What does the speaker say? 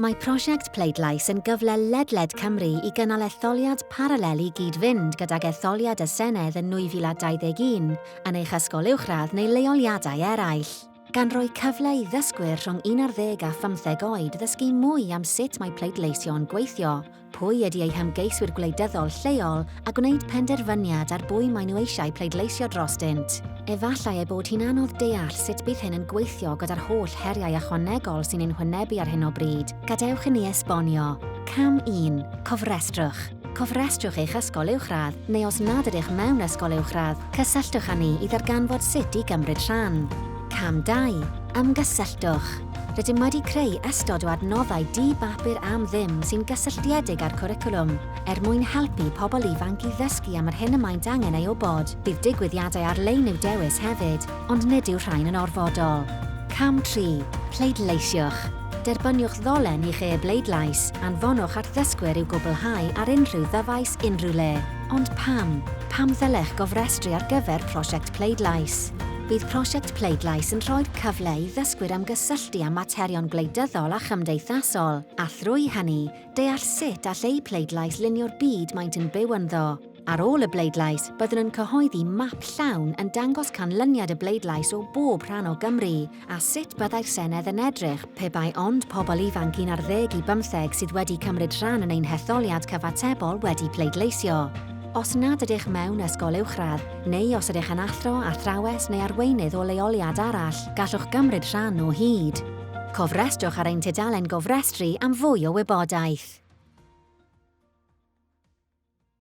Mae prosiect Pleidlais yn gyfle ledled Cymru i gynnal etholiad paralel i gyd-fynd gydag etholiad y Senedd yn 2021 yn eich ysgol uwchradd neu leoliadau eraill, gan roi cyfle i ddysgwyr rhwng 11 a phymtheg oed ddysgu mwy am sut mae pleidleisio'n gweithio, pwy ydy eu hymgeiswyr gwleidyddol lleol a gwneud penderfyniad ar bwy maen nhw eisiau pleidleisio drostynt. Efallai ei bod hi'n anodd deall sut bydd hyn yn gweithio gyda'r holl heriau ychwanegol sy'n ein hwynebu ar hyn o bryd, gadewch i ni esbonio. Cam 1. Cofrestrwch. Cofrestrwch eich ysgol uwchradd, neu os nad ydych mewn ysgol uwchradd, cysylltwch â ni i ddarganfod sut i gymryd rhan. Cam 2. Ymgysylltwch. Rydym wedi creu ystod o adnoddau di-bapur am ddim sy'n gysylltiedig â'r cwricwlwm, er mwyn helpu pobl ifanc i ddysgu am yr hyn y maent angen ei wybod. Bydd digwyddiadau ar-lein i'w dewis hefyd, ond nid yw rhain yn orfodol. Cam 3. Pleidleisiwch. Derbyniwch ddolen i'ch e-bleidlais, anfonwch at ddysgwyr i'w gwblhau ar unrhyw ddyfais, unrhyw le. Ond pam? Pam ddylech gofrestru ar gyfer Prosiect Pleidlais? Bydd Prosiect Pleidlais yn rhoi'r cyfle i ddysgwyr ymgysylltu â materion gwleidyddol a chymdeithasol, a thrwy hynny, deall sut all eu pleidlais lunio'r byd maent yn byw ynddo. Ar ôl y bleidlais, byddwn yn cyhoeddi map llawn yn dangos canlyniad y bleidlais o bob rhan o Gymru a sut byddai'r Senedd yn edrych pe bai ond pobl ifanc un ar ddeg i bymtheg sydd wedi cymryd rhan yn ein hetholiad cyfatebol wedi pleidleisio. Os nad ydych mewn ysgol uwchradd, neu os ydych yn athro, athrawes neu arweinydd o leoliad arall, gallwch gymryd rhan o hyd. Cofrestrwch ar ein tudalen gofrestru am fwy o wybodaeth.